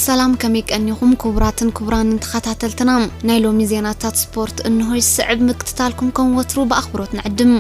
ሰላም፣ ከመይ ቀኒኹም ክቡራትን ክቡራንን ተኸታተልትና? ናይ ሎሚ ዜናታት ስፖርት እንሆ ይስዕብ። ምክትታልኩም ከም ወትሩ ብኣኽብሮት ንዕድም።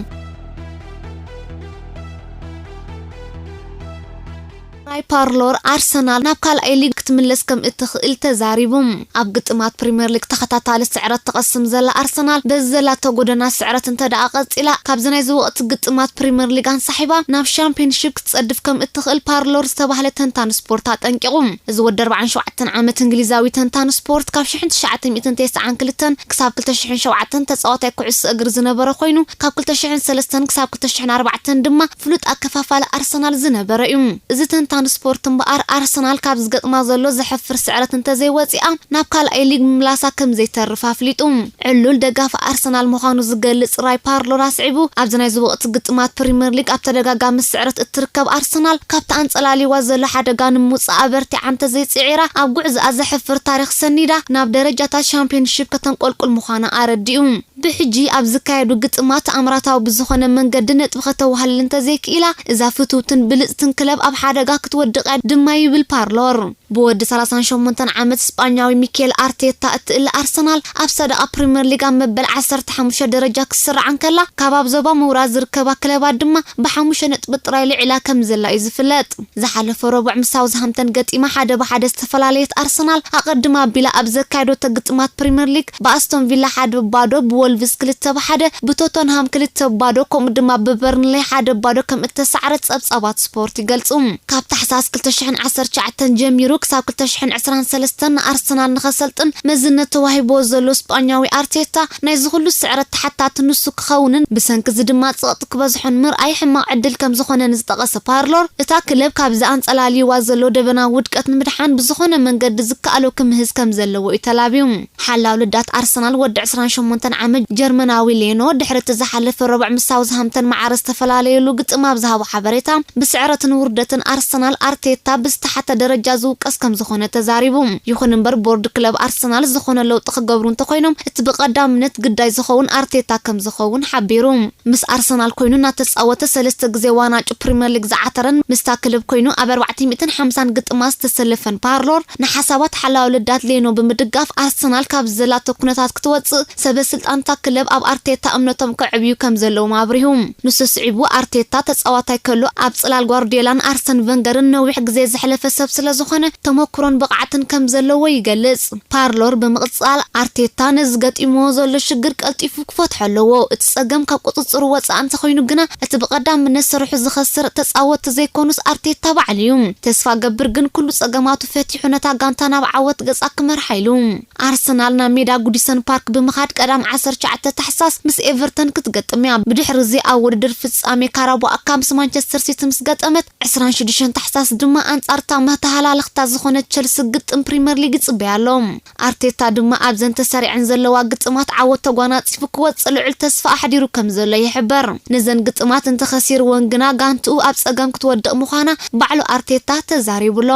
ራይ ፓርሎር ኣርሰናል ናብ ካልኣይ ሊግ ክትምለስ ከም እትኽእል ተዛሪቡ። ኣብ ግጥማት ፕሪምየር ሊግ ተኸታታሊ ስዕረት ትቐስም ዘላ ኣርሰናል፣ በዚ ዘላቶ ጎደና ስዕረት እንተ ደኣ ቀጺላ፣ ካብዚ ናይዚ ወቕቲ ግጥማት ፕሪምየር ሊግ ኣንሳሒባ ናብ ሻምፒዮንሺፕ ክትጸድፍ ከም እትኽእል ፓርሎር ዝተባህለ ተንታኒ ስፖርት ኣጠንቂቑ። እዚ ወዲ ኣርባዓን ሸውዓተን ዓመት እንግሊዛዊ ተንታኒ ስፖርት፣ ካብ ሽሕን ትሽዓተ ሚእትን ተስዓን ክልተን ክሳብ ክልተ ሽሕን ሸውዓተን ተጻዋታይ ኩዕሶ እግሪ ዝነበረ ኮይኑ፣ ካብ ክልተ ሽሕን ሰለስተን ክሳብ ክልተ ሽሕን ኣርባዕተን ድማ ፍሉጥ ኣከፋፋሊ ኣርሰናል ዝነበረ እዩ። እዚ ተንታኒ ስፖርት እምበኣር፣ ኣርሰናል ካብ ዝገጥማ ዘሎ ዘሕፍር ስዕረት እንተዘይወጺኣ፣ ናብ ካልኣይ ሊግ ምምላሳ ከም ዘይተርፍ ኣፍሊጡ። ዕሉል ደጋፊ ኣርሰናል ምዃኑ ዝገልጽ ራይ ፓርሎር ኣስዒቡ፣ ኣብዚ ናይዚ ወቕቲ ግጥማት ፕሪምየር ሊግ ኣብ ተደጋጋሚ ስዕረት እትርከብ ኣርሰናል፣ ካብቲ ኣንጸላልይዋ ዘሎ ሓደጋ ንምውጻእ ኣበርቲዓ እንተዘይጽዒራ፣ ኣብ ጉዕዞኣ ዘሕፍር ታሪኽ ሰኒዳ ናብ ደረጃታት ሻምፒዮንሺፕ ከተንቆልቁል ምዃና ኣረዲኡ። ብሕጂ ኣብ ዝካየዱ ግጥማት ተኣምራታዊ ብዝኾነ መንገዲ ነጥቢ ከተዋህልል እንተዘይክኢላ፣ እዛ ፍትውትን ብልጽትን ክለብ ኣብ ሓደጋ ክትወድቕ እያ ድማ ይብል ፓርሎር። ብወዲ ሰላሳን ሸሞንተን ዓመት ስጳኛዊ ሚኬል ኣርቴታ እትእለ ኣርሰናል፣ ኣብ ሰደቓ ፕሪምየር ሊግ ኣብ መበል ዓሰርተ ሓሙሽተ ደረጃ ክትስራዕ እንከላ፣ ካብ ኣብ ዞባ ምውራድ ዝርከባ ክለባት ድማ ብሓሙሽተ ነጥቢ ጥራይ ልዒላ ከም ዘላ እዩ ዝፍለጥ። ዝሓለፈ ረቡዕ ምስ ሳውዝሃምተን ገጢማ ሓደ ብሓደ ዝተፈላለየት ኣርሰናል፣ ኣቐድማ ኣቢላ ኣብ ዘካየደቶ ግጥማት ፕሪምየር ሊግ ብኣስቶን ቪላ ሓደ ባዶ፣ ብወልቭስ ክልተ ብሓደ፣ ብቶተንሃም ክልተ ባዶ፣ ከምኡ ድማ ብበርንሌ ሓደ ባዶ ከም እተሳዕረት ጸብጻባት ስፖርት ይገልጹ። ካብ ታሕሳስ ክልተ ሽሕን ዓሰርተ ትሽዓተን ጀሚሩ ክሳብ ክልተ ሽሕን ዕስራን ሰለስተን ንኣርሰናል ንኸሰልጥን መዝነት ተዋሂብዎ ዘሎ ስጳኛዊ ኣርቴታ፣ ናይዚ ኩሉ ስዕረት ተሓታቲ ንሱ ክኸውንን ብሰንኪ እዚ ድማ ጸቕጢ ክበዝሖን ምርኣይ ሕማቕ ዕድል ከም ዝኾነ ንዝጠቐሰ ፓርሎር፣ እታ ክለብ ካብዚ ኣንጸላልይዋ ዘሎ ደበና ውድቀት ንምድሓን ብዝኾነ መንገዲ ዝከኣሎ ክምህዝ ከም ዘለዎ እዩ ተላብዩ። ሓላው ልዳት ኣርሰናል ወዲ ዕስራን ሸሞንተን ዓመት ጀርመናዊ ሌኖ፣ ድሕሪ እቲ ዝሓለፈ ረቡዕ ምስ ሳውዝሃምተን ማዕረ ዝተፈላለየሉ ግጥም ኣብ ዝሃቦ ሓበሬታ፣ ብስዕረትን ውርደትን ኣርሰናል ኣርቴታ ብዝተሓተ ደረጃ ዝውቀስ ከም ዝኾነ ተዛሪቡ። ይኹን እምበር፣ ቦርድ ክለብ ኣርሰናል ዝኾነ ለውጢ ክገብሩ እንተኾይኖም፣ እቲ ብቐዳምነት ግዳይ ዝኸውን ኣርቴታ ከም ዝኸውን ሓቢሩ። ምስ ኣርሰናል ኮይኑ እናተጻወተ ሰለስተ ግዜ ዋንጫ ፕሪምየር ሊግ ዝዓተረን ምስታ ክለብ ኮይኑ ኣብ ኣርባዕተ ሚእትን ሓምሳን ግጥማት ዝተሰለፈን ፓርሎር፣ ንሓሳባት ሓላው ልዳት ሌኖ ብምድጋፍ፣ ኣርሰናል ካብ ዘላቶ ኩነታት ክትወጽእ ሰበ ስልጣንታ ክለብ ኣብ ኣርቴታ እምነቶም ከዕብዩ ከም ዘለዎም ኣብሪሁ። ንሱ ስዒቡ፣ ኣርቴታ ተጻዋታይ ከሎ ኣብ ጽላል ጓርዲዮላን ኣርሰን ቨንገርን ነዊሕ ግዜ ዘሕለፈ ሰብ ስለ ዝኾነ፣ ተመኩሮን ብቕዓትን ከም ዘለዎ ይገልጽ። ፓርሎር ብምቕጻል፣ ኣርቴታ ነዚ ገጢምዎ ዘሎ ሽግር ቀልጢፉ ክፈትሖ ኣለዎ። እቲ ጸገም ካብ ቁጽጽሩ ወጻኢ እንተኾይኑ ግና፣ እቲ ብቐዳምነት ስርሑ ዝኸስር ተጻወትቲ ዘይኮኑስ ኣርቴታ ባዕሉ እዩ። ተስፋ ገብር ግን ኩሉ ጸገማቱ ፈቲሑ ነታ ጋንታ ናብ ዓወት ገጻ ክመርሓ ኢሉ። ኣርሰናል ናብ ሜዳ ጉዲሰን ፓርክ ብምኻድ ቀዳም ዓሰርተ ትሽዓተ ታሕሳስ ምስ ኤቨርተን ክትገጥም እያ። ብድሕሪ እዚ ኣብ ውድድር ፍጻሜ ካራቦ ካፕ ምስ ማንቸስተር ሲቲ ምስ ገጠመት፣ ዕስራን ሽዱሽተን ታሕሳስ ድማ ኣንጻር እታ መተሃላልኽታ ዝኾነት ቸልሲ ግጥም ፕሪምየር ሊግ ይጽበያ ኣሎ። ኣርቴታ ድማ ኣብዘን ተሰሪዐን ዘለዋ ግጥማት ዓወት ተጓናጺፉ ክወጽእ ልዑል ተስፋ ኣሕዲሩ ከም ዘሎ ይሕበር። ነዘን ግጥማት እንተኸሲርወን ግና ጋንትኡ ኣብ ጸገም ክትወድቕ ምዃና ባዕሉ ኣርቴታ ተዛሪቡ ኣሎ።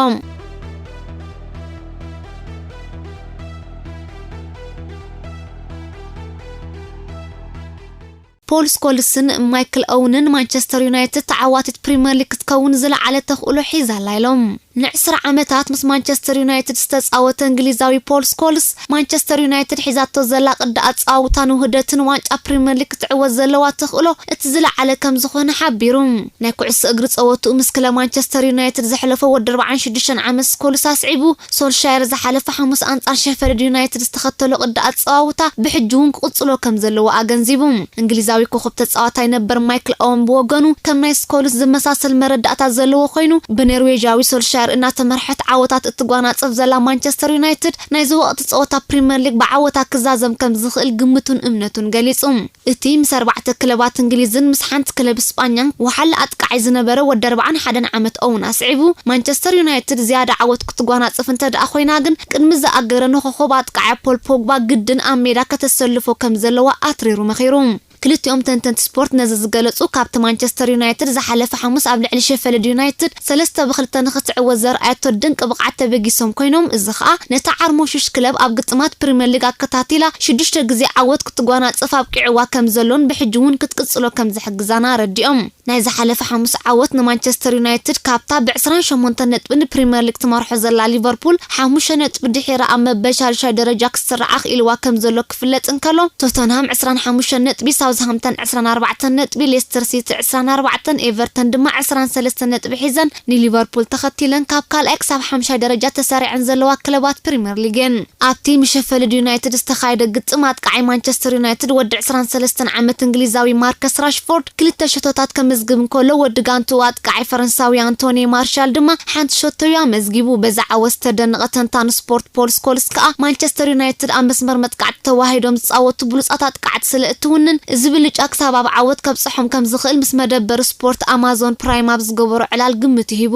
ፖል ስኮልስን ማይክል ኦውንን ማንቸስተር ዩናይትድ ተዓዋቲት ፕሪምየር ሊግ ክትከውን ዝለዓለ ተኽእሎ ሒዛ ኣላ ኢሎም። ንዕስራ ዓመታት ምስ ማንቸስተር ዩናይትድ ዝተጻወተ እንግሊዛዊ ፖል ስኮልስ፣ ማንቸስተር ዩናይትድ ሒዛቶ ዘላ ቅዲ ኣጻዋውታን ውህደትን ዋንጫ ፕሪምየር ሊግ ክትዕወት ዘለዋ ተኽእሎ እቲ ዝለዓለ ከም ዝኾነ ሓቢሩ። ናይ ኩዕሶ እግሪ ጸወትኡ ምስ ክለብ ማንቸስተር ዩናይትድ ዘሕለፎ ወዲ ኣርባዓን ሽዱሽተን ዓመት ስኮልስ ኣስዒቡ፣ ሶልሻየር ዝሓለፈ ሓሙስ ኣንጻር ሸፈልድ ዩናይትድ ዝተኸተሎ ቅዲ ኣጸዋውታ ብሕጂ እውን ክቕጽሎ ከም ዘለዎ ኣገንዚቡ። እንግሊዛዊ ኮኸብ ተጻዋታይ ነበር ማይክል ኦወን ብወገኑ፣ ከም ናይ ስኮልስ ዝመሳሰል መረዳእታ ዘለዎ ኮይኑ፣ ብኖርዌጃዊ ሶልሻየር እናተመርሐት ዓወታት እትጓናጽፍ ዘላ ማንቸስተር ዩናይትድ ናይዚ ወቕቲ ጸወታ ፕሪምየር ሊግ ብዓወታ ክዛዘም ከም ዝኽእል ግምቱን እምነቱን ገሊጹ። እቲ ምስ ኣርባዕተ ክለባት እንግሊዝን ምስ ሓንቲ ክለብ ስጳኛን ወሓለ ኣጥቃዓይ ዝነበረ ወዲ ኣርባዓን ሓደን ዓመት ኦውን ኣስዒቡ፣ ማንቸስተር ዩናይትድ ዝያዳ ዓወት ክትጓናጽፍ እንተ ደኣ ኮይና ግን፣ ቅድሚ ዝኣገረ ንኮኾብ ኣጥቃዓያ ፖል ፖግባ ግድን ኣብ ሜዳ ከተሰልፎ ከም ዘለዋ ኣትሪሩ መኺሩ። ክልቲኦም ተንተንቲ ስፖርት ነዚ ዝገለጹ፣ ካብቲ ማንቸስተር ዩናይትድ ዝሓለፈ ሓሙስ ኣብ ልዕሊ ሸፈልድ ዩናይትድ ሰለስተ ብክልተ ንኽትዕወት ዘርኣየቶ ድንቂ ብቕዓት ተበጊሶም ኮይኖም፣ እዚ ኸኣ ነታ ዓርሞሹሽ ክለብ ኣብ ግጥማት ፕሪምየር ሊግ ኣከታቲላ ሽዱሽተ ግዜ ዓወት ክትጓናጽፍ ኣብቂዕዋ ከም ዘሎን ብሕጂ እውን ክትቅጽሎ ከም ዝሕግዛን ኣረዲኦም። ናይ ዝሓለፈ ሓሙስ ዓወት ንማንቸስተር ዩናይትድ ካብታ ብ ዕስራን ሸሞንተን ነጥቢ ንፕሪምየር ሊግ ትመርሖ ዘላ ሊቨርፑል ሓሙሽተ ነጥቢ ድሒራ ኣብ መበሻርሻይ ደረጃ ክትስራዕ ኣኽኢልዋ ከም ዘሎ ክፍለጥ እንከሎ፣ ቶተንሃም ዕስራን ሓሙሽተን ነጥቢ፣ ሳውዝሃምተን ዕስራን ኣርባዕተን ነጥቢ፣ ሌስተር ሲቲ ዕስራን ኣርባዕተን፣ ኤቨርተን ድማ ዕስራን ሰለስተን ነጥቢ ሒዘን ንሊቨርፑል ተኸቲለን ካብ ካልኣይ ክሳብ ሓምሻይ ደረጃ ተሰሪዐን ዘለዋ ክለባት ፕሪምየር ሊግ እየን። ኣብቲ ምስ ሸፈልድ ዩናይትድ ዝተኻየደ ግጥም፣ ኣጥቃዓይ ማንቸስተር ዩናይትድ ወዲ ዕስራን ሰለስተን ዓመት እንግሊዛዊ ማርከስ ራሽፎርድ ክልተ ሸቶታት ከመዝግብ እንከሎ፣ ወዲ ጋንትኡ ኣጥቃዓይ ፈረንሳዊ ኣንቶኒ ማርሻል ድማ ሓንቲ ሸቶ እዩ ኣመዝጊቡ። በዚ ዓወት ዝተደነቐ ተንታኒ ስፖርት ፖል ስኮልስ ከኣ፣ ማንቸስተር ዩናይትድ ኣብ መስመር መጥቃዕቲ ተዋሂዶም ዝጻወቱ ብሉጻት ኣጥቃዕቲ ስለ እትውንን፣ እዚ ብልጫ ክሳብ ኣብ ዓወት ከብጽሖም ከም ዝኽእል ምስ መደበር ስፖርት ኣማዞን ፕራይም ኣብ ዝገበሮ ዕላል ግምቱ ሂቡ።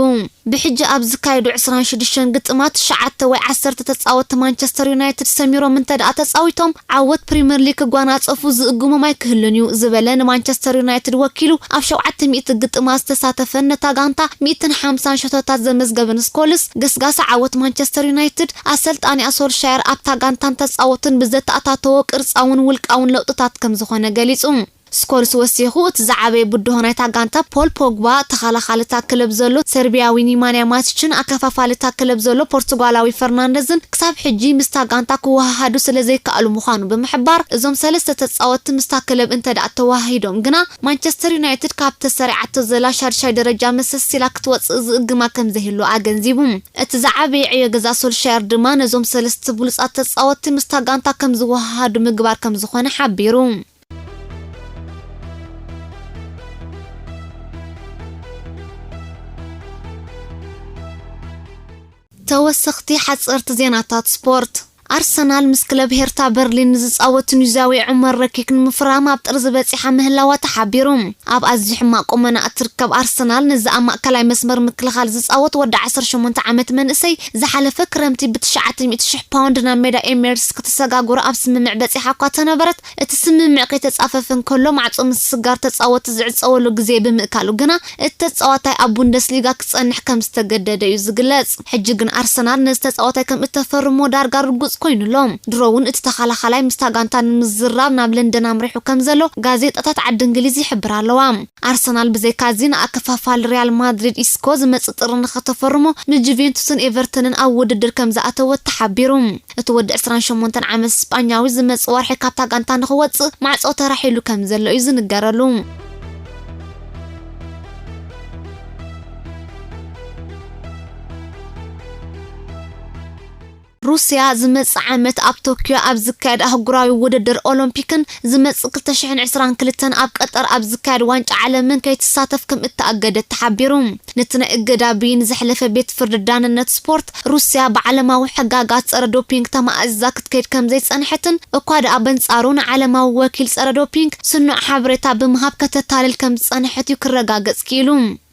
ብሕጂ ኣብ ዝካየዱ ዕስራን ሽዱሽተን ግጥማት፣ ትሽዓተ ወይ ዓሰርተ ተጻወትቲ ማንቸስተር ዩናይትድ ሰሚሮም እንተ ደኣ ተጻዊቶም፣ ዓወት ፕሪምየር ሊግ ክጓናጸፉ ዝእግሞም ኣይክህሉን እዩ ዝበለ ንማንቸስተር ዩናይትድ ወኪሉ፣ ኣብ ሸውዓተ ሚእቲ ግጥማት ዝተሳተፈን ነታ ጋንታ ሚእትን ሓምሳን ሸቶታት ዘመዝገበን ስኮልስ፣ ገስጋሲ ዓወት ማንቸስተር ዩናይትድ፣ ኣሰልጣኒኣ ሶልሻየር ኣብታ ጋንታን ተጻወትን ብዘተኣታተዎ ቅርጻውን ውልቃውን ለውጥታት ከም ዝኾነ ገሊጹ። ስኮልስ ወሲኹ፣ እቲ ዝዓበየ ብድሆ ናይታ ጋንታ፣ ፖል ፖግባ፣ ተኸላኻሊ እታ ክለብ ዘሎ ሰርቢያዊ ኒማንያ ማቲችን፣ ኣከፋፋሊ እታ ክለብ ዘሎ ፖርቱጋላዊ ፈርናንደዝን ክሳብ ሕጂ ምስታ ጋንታ ክወሃሃዱ ስለ ዘይከኣሉ ምዃኑ ብምሕባር፣ እዞም ሰለስተ ተጻወትቲ ምስታ ክለብ እንተ ደኣ ተወሃሂዶም ግና፣ ማንቸስተር ዩናይትድ ካብ ተሰሪዓቶ ዘላ ሻድሻይ ደረጃ መሰስ ኢላ ክትወጽእ ዝእግማ ከም ዘይህሉ ኣገንዚቡ። እቲ ዝዓበየ ዕዮ ገዛ ሶልሻየር ድማ ነዞም ሰለስተ ብሉጻት ተጻወትቲ ምስታ ጋንታ ከም ዝወሃሃዱ ምግባር ከም ዝኾነ ሓቢሩ። ተወሰኽቲ ሓጸርቲ ዜናታት ስፖርት። ኣርሰናል ምስ ክለብ ሄርታ በርሊን ንዝጻወት ቱኒዝያዊ ዑመር ረኪክ ንምፍራም ኣብ ጥርዚ በጺሓ ምህላዋ ተሓቢሩ። ኣብ ኣዝዩ ሕማቕ ቁመና እትርከብ ኣርሰናል፣ ነዚ ኣብ ማእከላይ መስመር ምክልኻል ዝጻወት ወዲ ዓሰርተ ሸሞንተ ዓመት መንእሰይ፣ ዝሓለፈ ክረምቲ ብትሽዓተ ሚእቲ ሽሕ ፓውንድ ናብ ሜዳ ኤሚሬትስ ክትሰጋግሮ ኣብ ስምምዕ በጺሓ እኳ ተነበረት፣ እቲ ስምምዕ ከይተጻፈፈ እንከሎ፣ ማዕጾ ምስጋር ተጻወትቲ ዝዕጸወሉ ግዜ ብምእካሉ ግና፣ እቲ ተጻዋታይ ኣብ ቡንደስሊጋ ክጸንሕ ከም ዝተገደደ እዩ ዝግለጽ። ሕጂ ግን ኣርሰናል ነዚ ተጻዋታይ ከም እተፈርሞ ዳርጋ ርጉጽ ኮይኑ ኣሎ። ድሮ እውን እቲ ተኸላኻላይ ምስታ ጋንታ ንምዝራብ ናብ ለንደን ኣምሪሑ ከም ዘሎ ጋዜጣታት ዓዲ እንግሊዝ ይሕብራ ኣለዋ። ኣርሰናል ብዘይካዚ ንኣከፋፋሊ ሪያል ማድሪድ ኢስኮ ዝመጽእ ጥሪ ንኸተፈርሞ ንጁቬንቱስን ኤቨርተንን ኣብ ውድድር ከም ዝኣተወ ተሓቢሩ። እቲ ወዲ ዕስራን ሸሞንተን ዓመት ስጳኛዊ ዝመጽእ ወርሒ ካብታ ጋንታ ንኽወጽእ ማዕጾ ተራሒሉ ከም ዘሎ እዩ ዝንገረሉ። ሩስያ ዝመጽእ ዓመት ኣብ ቶክዮ ኣብ ዝካየድ ኣህጉራዊ ውድድር ኦሎምፒክን ዝመጽእ ክልተ ሽሕን ዕስራን ክልተን ኣብ ቀጠር ኣብ ዝካየድ ዋንጫ ዓለምን ከይትሳተፍ ከም እተኣገደት ተሓቢሩ። ነቲ ናይ እገዳ ብይን ዘሕለፈ ቤት ፍርዲ ዳንነት ስፖርት፣ ሩስያ ብዓለማዊ ሕጋጋት ጸረ ዶፒንግ ተማእዚዛ ክትከይድ ከም ዘይጸንሐትን፣ እኳ ደኣ በንጻሩ ንዓለማዊ ወኪል ጸረ ዶፒንግ ስኑዕ ሓበሬታ ብምሃብ ከተታልል ከም ዝጸንሐት እዩ ክረጋገጽ ክኢሉ።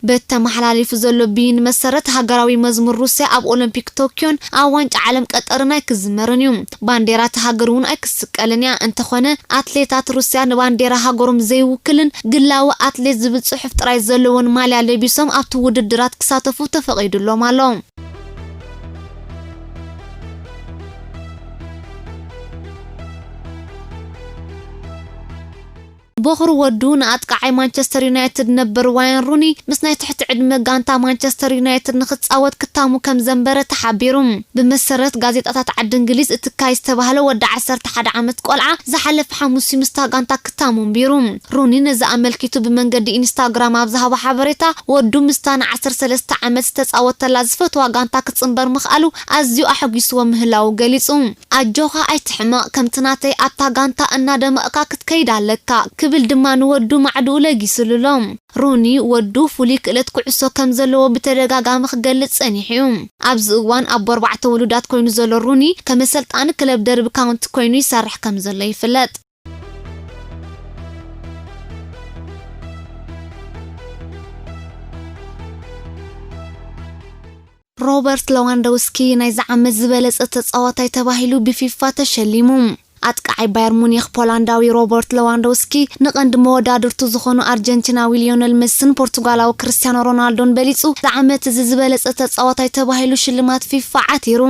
በቲ ተመሓላሊፉ ዘሎ ብይን መሰረት፣ ሃገራዊ መዝሙር ሩስያ ኣብ ኦሎምፒክ ቶክዮን ኣብ ዋንጫ ዓለም ቀጠርን ኣይክዝመርን እዩ። ባንዴራ እታ ሃገር እውን ኣይክስቀልን እያ። እንተኾነ፣ ኣትሌታት ሩስያ ንባንዴራ ሃገሮም ዘይውክልን ግላዊ ኣትሌት ዝብል ጽሑፍ ጥራይ ዘለዎን ማልያ ለቢሶም ኣብቲ ውድድራት ክሳተፉ ተፈቒዱሎም ኣሎ። ቦኽሪ ወዱ ንኣጥቃዓይ ማንቸስተር ዩናይትድ ነበር ዋይን ሩኒ ምስ ናይ ትሕቲ ዕድመ ጋንታ ማንቸስተር ዩናይትድ ንኽጻወት ክታሙ ከም ዘንበረ ተሓቢሩ። ብመሰረት ጋዜጣታት ዓዲ እንግሊዝ፣ እቲ ካይ ዝተባህለ ወዲ ዓሰርተ ሓደ ዓመት ቆልዓ ዝሓለፈ ሓሙስ ምስታ ጋንታ ክታሙ ኣንቢሩ። ሩኒ ነዚ ኣመልኪቱ ብመንገዲ ኢንስታግራም ኣብ ዝሃቦ ሓበሬታ፣ ወዱ ምስታ ንዓሰርተ ሰለስተ ዓመት ዝተጻወተላ ዝፈትዋ ጋንታ ክጽንበር ምኽኣሉ ኣዝዩ ኣሐጒስዎ ምህላዉ ገሊጹ። ኣጆኻ ኣይትሕመቕ፣ ከምቲ ናተይ ኣብታ ጋንታ እናደመቕካ ክትከይድ ኣለካ ክብል ድማ ንወዱ ማዕድኡ ለጊሱሉ ኣሎ። ሩኒ ወዱ ፍሉይ ክእለት ኩዕሶ ከም ዘለዎ ብተደጋጋሚ ክገልጽ ጸኒሑ እዩ። ኣብዚ እዋን ኣቦ ኣርባዕተ ውሉዳት ኮይኑ ዘሎ ሩኒ ከም ኣሰልጣኒ ክለብ ደርቢ ካውንቲ ኮይኑ ይሰርሕ ከም ዘሎ ይፍለጥ። ሮበርት ሌዋንዶውስኪ ናይዚ ዓመት ዝበለጸ ተጻዋታይ ተባሂሉ ብፊፋ ተሸሊሙ። ኣጥቃዓይ ባየር ሙኒክ ፖላንዳዊ ሮበርት ለዋንዶውስኪ ንቐንዲ መወዳድርቱ ዝኾኑ ኣርጀንቲናዊ ሊዮነል መሲን ፖርቱጋላዊ ክርስቲያኖ ሮናልዶን በሊጹ ዝዓመት እዚ ዝበለጸ ተጻዋታይ ተባሂሉ ሽልማት ፊፋ ዓቲሩ።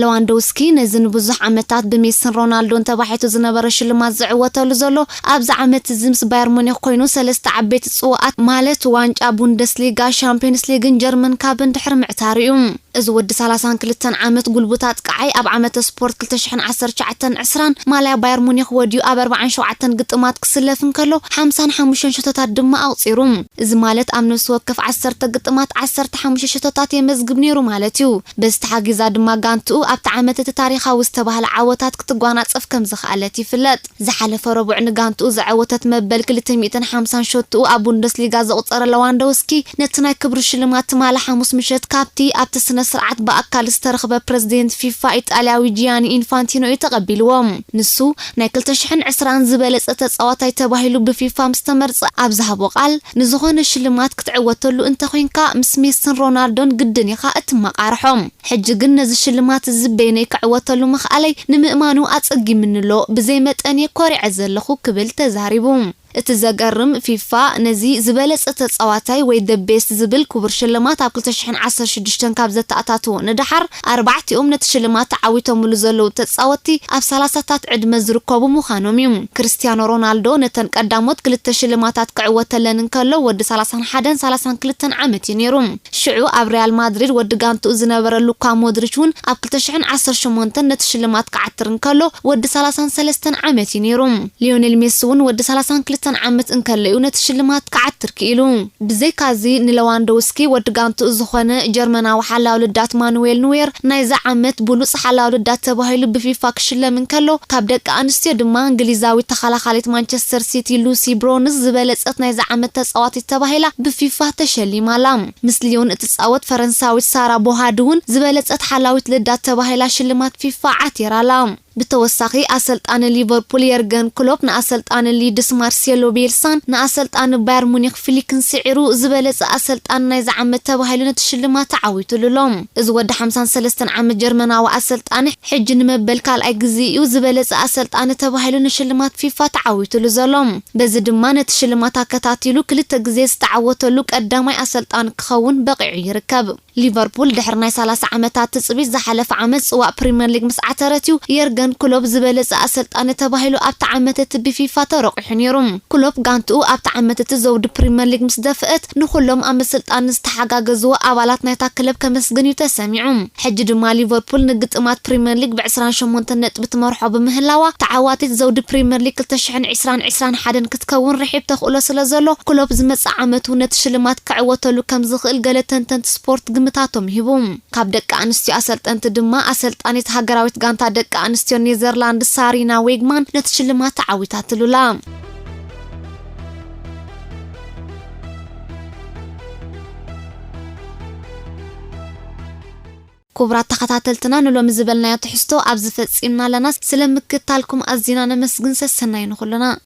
ለዋንዶውስኪ ነዚ ንብዙሕ ዓመታት ብሜሲን ሮናልዶን ተባሒቱ ዝነበረ ሽልማት ዝዕወተሉ ዘሎ ኣብዚ ዓመት እዚ ምስ ባየር ሙኒክ ኮይኑ ሰለስተ ዓበይቲ ጽዋኣት ማለት ዋንጫ ቡንደስሊጋ፣ ሻምፒዮንስ ሊግን ጀርመን ካብን ድሕሪ ምዕታሩ እዩ። እዚ ወዲ ሰላሳን ክልተን ዓመት ጉልቡት ኣጥቃዓይ ኣብ ዓመተ ስፖርት ክልተ ሽሕን ዓሰርተ ትሽዓተን ዕስራን ማልያ ባየር ሙኒክ ወዲኡ ኣብ ኣርባዓን ሸውዓተን ግጥማት ክስለፍ እንከሎ ሓምሳን ሓሙሽተን ሸቶታት ድማ ኣቑጺሩ። እዚ ማለት ኣብ ነፍሲ ወከፍ ዓሰርተ ግጥማት ዓሰርተ ሓሙሽተ ሸቶታት የመዝግብ ነይሩ ማለት እዩ። በዚ ተሓጊዛ ድማ ጋንትኡ ኣብቲ ዓመት እቲ ታሪኻዊ ዝተባህለ ዓወታት ክትጓናጸፍ ከም ዝኸኣለት ይፍለጥ። ዝሓለፈ ረቡዕ ንጋንትኡ ዘዐወተት መበል ክልተ ሚእትን ሓምሳን ሸቶኡ ኣብ ቡንደስሊጋ ዘቑጸረ ለዋንዶውስኪ ነቲ ናይ ክብሪ ሽልማት ትማሊ ሓሙስ ምሸት ካብቲ ኣብቲ ስነ ስርዓት ብኣካል ዝተረኽበ ፕረዚደንት ፊፋ ኢጣልያዊ ጂያኒ ኢንፋንቲኖ እዩ ተቐቢልዎ። ንሱ ናይ ክልተ ሽሕን ዕስራን ዝበለጸ ተጻዋታይ ተባሂሉ ብፊፋ ምስ ተመርጸ ኣብ ዝሃቦ ቃል፣ "ንዝኾነ ሽልማት ክትዕወተሉ እንተኾይንካ ምስ ሜሲን ሮናልዶን ግድን ኢኻ እትመቓርሖም። ሕጂ ግን ነዚ ሽልማት እዚ በይነይ ክዕወተሉ ምኽኣለይ ንምእማኑ ኣጸጊምኒ ኣሎ፣ ብዘይ መጠን እየ ኮሪዐ ዘለኹ" ክብል ተዛሪቡ። እቲ ዘገርም ፊፋ ነዚ ዝበለጸ ተጻዋታይ ወይ the best ዝብል ክቡር ሽልማት ኣብ ክልተ ሽሕን ዓሰርተ ሽዱሽተን ካብ ዘተኣታትዎ ንደሓር ኣርባዕቲኦም ነቲ ሽልማት ተዓዊቶምሉ ዘለዉ ተጻወትቲ ኣብ ሰላሳታት ዕድመ ዝርከቡ ምዃኖም እዩ። ክርስቲያኖ ሮናልዶ ነተን ቀዳሞት ክልተ ሽልማታት ክዕወተለን እንከሎ ወዲ ሰላሳን ሓደን ሰላሳን ክልተን ዓመት እዩ ነይሩ። ሽዑ ኣብ ሪያል ማድሪድ ወዲ ጋንትኡ ዝነበረ ሉካ ሞድሪች እውን ኣብ ክልተ ሽሕን ዓሰርተ ሸሞንተን ነቲ ሽልማት ክዓትር እንከሎ ወዲ ሰላሳን ሰለስተን ዓመት እዩ ነይሩ። ሊዮኔል ሜሲ እውን ወዲ ሰላሳን ክልተን ዓመት እንከሎ እዩ ነቲ ሽልማት ክዓትር ክኢሉ። ብዘይካዚ ንለዋንዶውስኪ ወዲ ጋንትኡ ዝኾነ ጀርመናዊ ሓላው ልዳት ማኑዌል ኑዌር ናይዚ ዓመት ብሉጽ ሓላው ልዳት ተባሂሉ ብፊፋ ክሽለም እንከሎ ካብ ደቂ ኣንስትዮ ድማ እንግሊዛዊት ተኸላኻሊት ማንቸስተር ሲቲ ሉሲ ብሮንስ ዝበለጸት ናይዚ ዓመት ተጻዋቲት ተባሂላ ብፊፋ ተሸሊማ ኣላ። ምስ ሊዮን እትጻወት ፈረንሳዊት ሳራ ቦሃድ እውን ዝበለጸት ሓላዊት ልዳት ተባሂላ ሽልማት ፊፋ ዓቲራ ኣላ። ብተወሳኺ ኣሰልጣኒ ሊቨርፑል የርገን ክሎፕ ንኣሰልጣኒ ሊድስ ማርሴሎ ቤልሳን ንኣሰልጣኒ ባየር ሙኒክ ፍሊክን ስዒሩ ዝበለጸ ኣሰልጣኒ ናይዚ ዓመት ተባሂሉ ነቲ ሽልማት ተዓዊቱሉ ኣሎ። እዚ ወዲ ሓምሳን ሰለስተን ዓመት ጀርመናዊ ኣሰልጣኒ ሕጂ ንመበል ካልኣይ ግዜ እዩ ዝበለጸ ኣሰልጣኒ ተባሂሉ ንሽልማት ፊፋ ተዓዊቱሉ ዘሎ። በዚ ድማ ነቲ ሽልማት ኣከታቲሉ ክልተ ግዜ ዝተዓወተሉ ቀዳማይ ኣሰልጣኒ ክኸውን በቒዑ ይርከብ። ሊቨርፑል ድሕሪ ናይ ሰላሳ ዓመታት ትጽቢት ዝሓለፈ ዓመት ጽዋእ ፕሪምየር ሊግ ምስ ዓተረት እዩ የርገን ክሎፕ ዝበለጸ ኣሰልጣኒ ተባሂሉ ኣብቲ ዓመት እቲ ብፊፋ ተረቑሑ ነይሩ። ክሎፕ ጋንትኡ ኣብቲ ዓመት እቲ ዘውዲ ፕሪምየር ሊግ ምስ ደፍአት ንኹሎም ኣብ ምስልጣን ዝተሓጋገዝዎ ኣባላት ናይታ ክለብ ከመስግን እዩ ተሰሚዑ። ሕጂ ድማ ሊቨርፑል ንግጥማት ፕሪምየር ሊግ ብዕስራን ሸሞንተን ነጥቢ ትመርሖ ብምህላዋ ተዓዋቲት ዘውዲ ፕሪምየር ሊግ ክልተ ሽሕን ዕስራን ዕስራን ሓደን ክትከውን ርሒብ ተኽእሎ ስለ ዘሎ ክሎፕ ዝመጽእ ዓመት እውን ነቲ ሽልማት ክዕወተሉ ከም ዝኽእል ገለ ተንተንቲ ስፖርት ግምታቶም ይህቡ። ካብ ደቂ ኣንስትዮ ኣሰልጠንቲ ድማ ኣሰልጣኒት ሃገራዊት ጋንታ ደቂ ኣንስትዮ ኔዘርላንድ ሳሪና ዌግማን ነቲ ሽልማት ተዓዊታትሉላ። ክቡራት ተኸታተልትና ንሎሚ ዝበልናዮ ትሕዝቶ ኣብዚ ፈጺምና ኣለና። ስለ ምክታልኩም ኣዚና ነመስግን። ሰሰናዩ ንኹልና።